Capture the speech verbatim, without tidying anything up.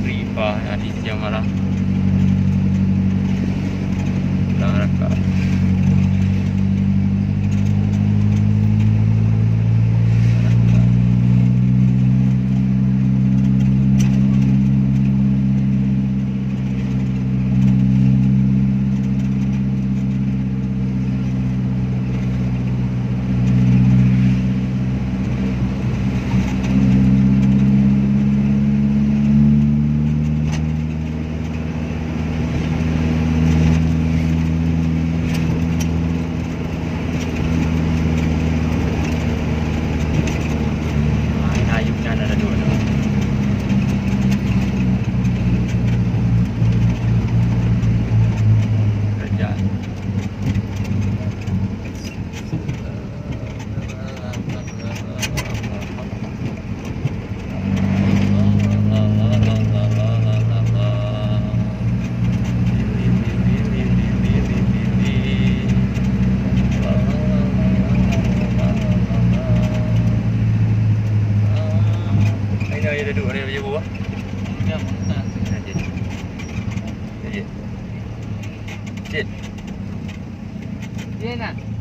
Riba hari siang malam. Ulang raka. Ah, ina ayub nyan ada dua tu. Kerja. Aina ya duduk ada baju buah. Cit. Dia nak.